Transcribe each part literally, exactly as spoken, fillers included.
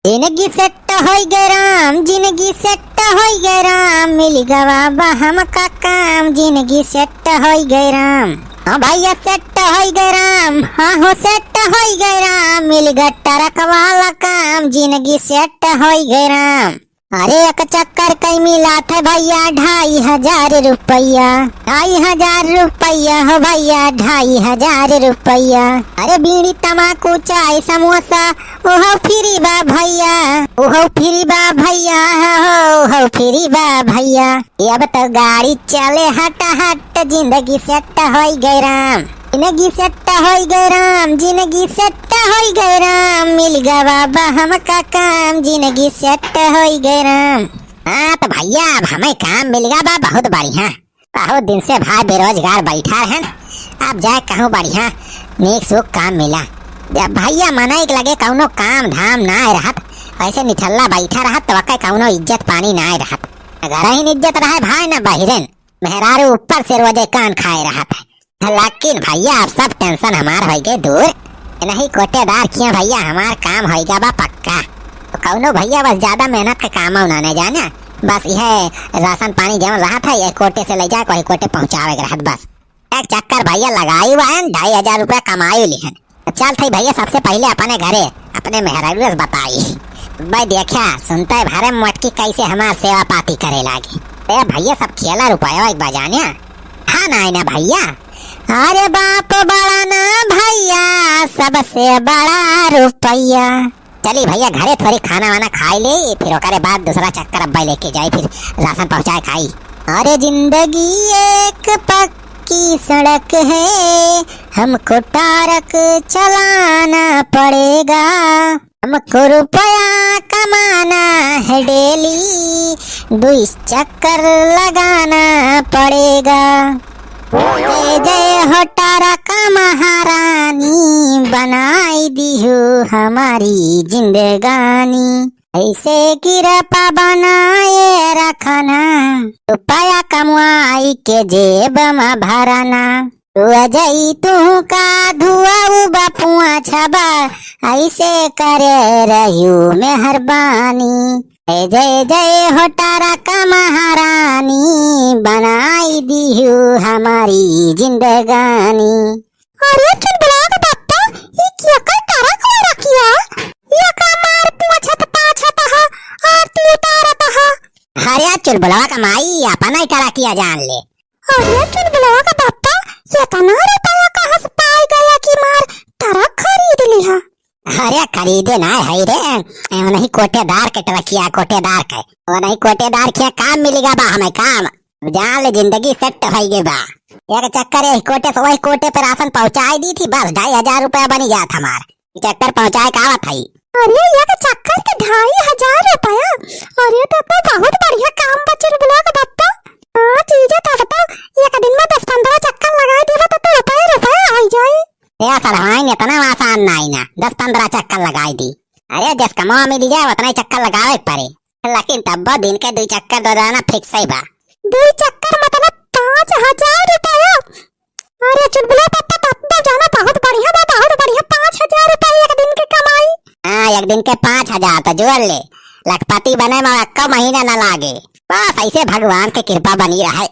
जिनगी सेट होइ गए राम, जिनगी सेट होइ गए राम, मिलि गवा बा हमका काम, जिनगी सेट होइ गए राम। हाँ भइया सेट होइ गए राम, हाँ हो सेट होइ गए राम, मिलि गए ट्रक वाला काम, जिनगी सेट होइ गए राम। अरे एक चक्कर कइ मिलत है भइया ढाई हजार रुपइया, ढाई हजार रुपइया हो भइया, ढाई हजार रुपइया। अरे बीड़ी तमाकू चाय समोसा ओहो फ्री बा भइया, ओहो फ्री बा भइया, हो ओहो फ्री बा भइया। अब तो गाड़ी चले हट हट, जिंदगी सेट होइ गए राम, जिंदगी सेट होइ गए राम, जिंदगी सेट होइ गए राम, मिलि गवा बा हमका काम, जिंदगी सेट होइ गए राम। हाँ तो भइया अब हमें काम मिलि गवा बा, बहुत बढ़िया। बहुत दिन से भाई बेरोजगार बैठा रहन, अब जाए कहूँ बढ़िया नीक सूक काम मिला। जब भइया मनई के लगे कउनो काम धाम नाहीं रहत, अइसे निठल्ला बैठा रहत तो ओके कउनो इज्जत पानी नाहीं रहत। न घरहिन इज्जत रहे भाई न बहिरेन, मेहरारू ऊपर से रोजे कान खाए रहत है। लेकिन भइया अब सब टेंशन हमार होइ गए दूर। इनही कोटेदार किया भइया हमार काम होइ गवा बा पक्का। तो कउनो भइया बस ज्यादा मेहनत का काम ना, ना जाना, बस यह राशन पानी जवन रहत है यह कोटे से लइ जाए वही कोटे पहुँचावे के रहत बस। एक चक्कर भइया लगाई हुआ है, ढाई हजार रुपया कमाई लिहन। चल थई भइया सबसे पहिले अपने घरे अपने मेहरारू से बताई। भाई देखा सुनते भरे मोटकी कैसे हमार सेवा पाती करे लागी। ए भइया सब खेला रुपया एक बजाने। हाँ नाहीं ना भइया। अरे बाप बड़ा ना भइया, सबसे बड़ा रुपया। चली भइया घरे थोरी खाना वाना खाई ले, फिर ओकरे बाद दूसरा चक्कर अब्बा लेके जाई, फिर राशन पहुँचाए खाई। अरे जिंदगी एक पक्की सड़क है, हमको ट्रक चलाना पड़ेगा, हमको रुपया कमाना है डेली, दुई चक्कर लगाना पड़ेगा। जय जय हो ट्रक महारानी, बनाई दिहु हमारी जिंदगानी। ऐसे किरपा बनाए रखना, रुपया कमाई के जेब में भरना। तू अजई तू का धुआ उ बपुआ छबा, ऐसे करे रहियो मेहरबानी। ए जय जय हो ट्रक महारानी, बनाई दिहु हमारी जिंदगानी। अरे चुलबुलवा के बप्पा, ई केकर ट्रक वाला किया? ये का मार पूछत पाछत ह, आरती उतारत ह। अरे चुलबुलवा का माई, अपना ही ट्रक किया जान ले। अरे चुलबुलवा का बप्पा, इतना रुपया कहाँ से पाई गया कि मार ट्रक खरीद लिहा? अरे खरीदे ना है रे, ए, वनही कोटेदार के ट्रकिया, कोटेदार के। वनही कोटेदार के काम मिलेगा बा हमें काम। जान ले जिंदगी सेट होइ गई बा। एक चक्कर यही कोटे से वही कोटे पे राशन पहुँचाई दी थी, बस ढाई हजार रुपया बनी जात हमार। चक्कर पहुँचाए का आवत हई। अरे एक चक्कर के ढाई हजार रुपया? अरे तब तो बहुत बढ़िया काम बा चुलबुलवा का बप्पा। हाँ जीजा तब तो एक दिन में दस पन्द्रह चक्कर लगाई देबा तो, तो रुपया रुपया होइ जाई। ए सरहाइन इतना आसान नाहीं ना, दस पन्द्रह चक्कर लगाई दी। अरे जस कमवा मिली जाए उतना ही चक्कर लगावे के पड़े। लेकिन तब्बो दिन के दुई चक्कर दो जाना फिक्स ही बा। दुई चक्कर मतलब पाँच हजार रुपया? अरे चुलबुला पप्पा, तब तो जाना बहुत बढ़िया बा, बहुत बढ़िया, पाँच हजार रुपया एक दिन के कमाई। हाँ एक दिन के पाँच हजार तो जोड़ ले, लखपति बने में एक्को महीना ना लागे। बस ऐसे भगवान के कृपा बनी रहे।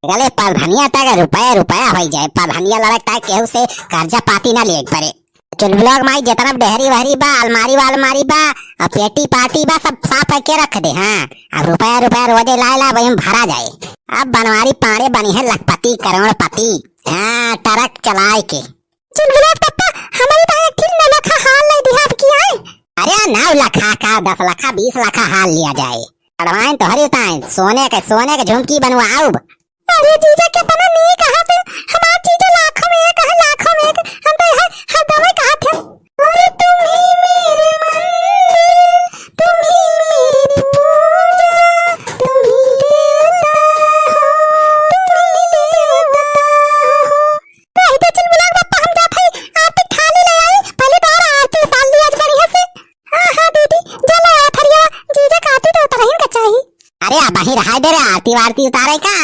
गले परधनिया तक रुपया रुपया होइ जाए, परधनिया लड़क तक केहू से कर्जा पाती ना लिए पड़े। चुलबुलवा के माई जितना डेहरी वहरी बा, अलमारी वालमारी बा, अब पेटी पाटी बा, सब साफ करके रख दे। हाँ अब रुपया रुपया रोजे लाए ला, वही में भरा जाए। अब बनवारी पाड़े बनी है लखपति करोड़पति। हाँ ट्रक चलाए के। चुलबुलवा के पप्पा, हमारी तो एक ठिन नौ लखा हार ले दिहा अब की आए। अरे नौ लखा का, दस लखा, बीस लखा हार लिया जाए। अड़वाइन तो हरी ताइन, सोने के, सोने के झुमकी बनवाउब। अरे जीजा, कितना नीक कहत है। हमार जीजा लाखों में एक है, लाखों में एक। हम तो यह हर दमे कहत है। अरे तुम ही मेरे मंदिर, तुम ही मेरी पूजा, तुम ही देवता हो, तुम ही देवता हो। तो इधर चल बुला बप्पा, हम जात हई, आरती थाली ले आई। पहले तो और आरती उतार ली आज बढ़िया से। हाँ, हाँ दीदी, जो ले आ थरिया, जीजा का आरती तो उतरहिन का चाही। अरे, अबहीं रहाय दे रे, आरती वारती उतारे का।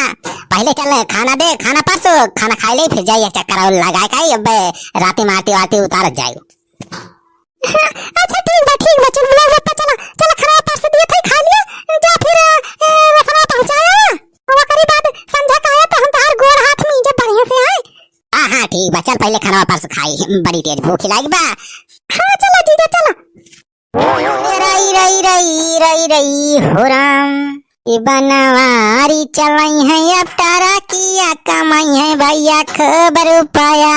पहिले चल खाना दे, खाना परसो, खाना खाई ले, फिर जाई एक चक्कर और लगाए का, अबे राती में आरती वारती उतारत जाई। अच्छा ठीक बा, ठीक बा, चल बुला बप्पा, चला, नवा परसों खाई, बड़ी तेज भूख लागी बा। हाँ, चला जीजा, चला। रई, रई, रई, रई, रई, हो राम। ई बनवारी चलइहैं अब टरकिया, कमइहैं भइया खूब रुपया।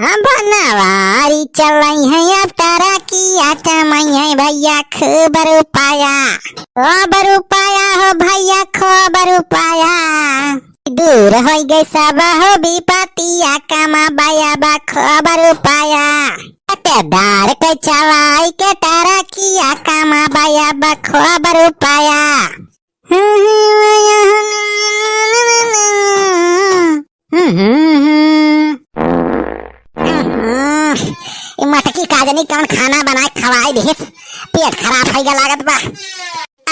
हाँ, बनवारी चलइहैं अब टरकिया, कमइहैं भइया खूब रुपया। खूब रुपया हो भइया, खूब रुपया। दूर होइ गए सब हो विपतिया, कमाबा अब खूब रुपया। पट्टेदार के चलाई के टरकिया, कमाबा अब खूब रुपया। ई मटकी का जनी कौन खाना बनाए खवाई दिहिस, पेट खराब होइ गया लागत बा।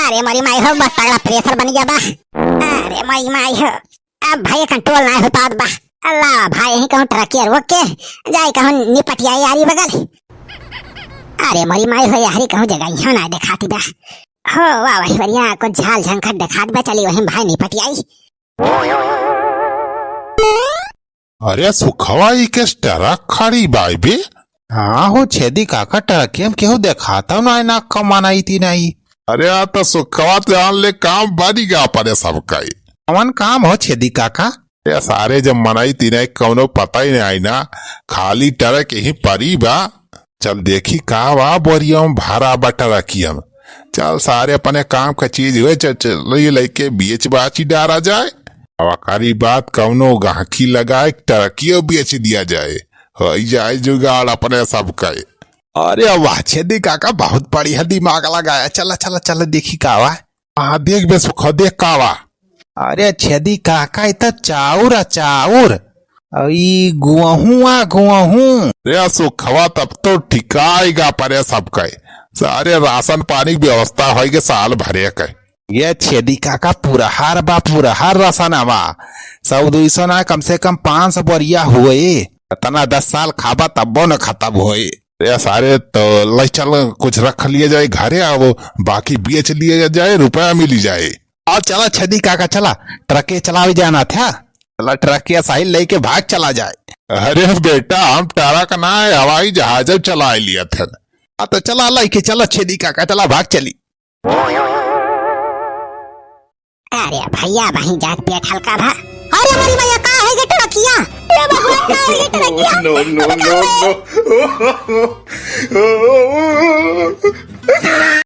अरे मोरी माई हो, बहुत तगड़ा pressure बन गया बा। अरे मोरी माई हो, अब भाई control ना हो पावत बा। अल्लाह भाई, यहीं कहूँ टरकिया रोक के जाए, कहूँ निपटिया यारी बगल। अरे मोरी माई हो, यारी कहूँ जगह यहाँ ना देखाती बा। हो वाह, वही बढ़िया, कुछ झाल झंखट देखात बा, चली वहीं भाई निपटिया। अरे सुखवा, ई केस टरक खड़ी बाई बे? हाँ हो छेदी काका, टरकिया में केहू देखाता ना, ना कमाना इती नहीं। अरे आ तो सुखवा, तो जान ले काम बनी गा अपने सबका ही। कौन काम हो छेदी काका? अरे सारे जब मनई तीनई कौनो पता ही नहीं आई ना, खाली टरक यहीं परी बा। चल देखी का बा बोरिया में भरा बा टरकिया में। चल सारे अपने काम का चीज हुए, चल, चल, ये लइके बेच बाची डारा जाए। अब अकारी बात कौनो गाहकी लगाए, टरकियो बेच दिया जाए, होइ जाए जुगाड़ अपने सबका। अरे वाह छेदी काका, बहुत बढ़िया दिमाग लगाया। चला, चला, चला, देखी का बा। हाँ, देख बे सुखवा, देख का बा। अरे छेदी काका, ई त चाउर आ चाउर। अउ ई गोहूँ आ गोहूँ। रे सुखवा, तब तो ठिकाई गा परे सबके। सारे राशन पानी की व्यवस्था होई के साल भरे के। ये छेदी काका, पुरहर बा, पुरहर राशन बा। सौ दुई सौ ना, कम से कम पाँच सौ बोरिया होए। इतना दस साल खाबा तब्बो न खतम होए। ए सारे, तो लई चल, कुछ रख लिया जाए घरे, आ वो बाकी बेच लिया जाए, रुपया मिली जाए। आ चला छेदी काका, चला, ट्रके चलावे जाना था। चला ट्रक के साहिल लेके भाग चला जाए। अरे बेटा, हम ट्रक ना है, हवाई जहाज चलाए लिया था। आ तो चला लेके चला छेदी काका, चला भाग चली। अरे भइया, वहीं जात पेट हल्का भा। अरे मोरी मैया, का है ये टरकिया? अरे भगवान, का है ये टरकिया? No, no, no, no।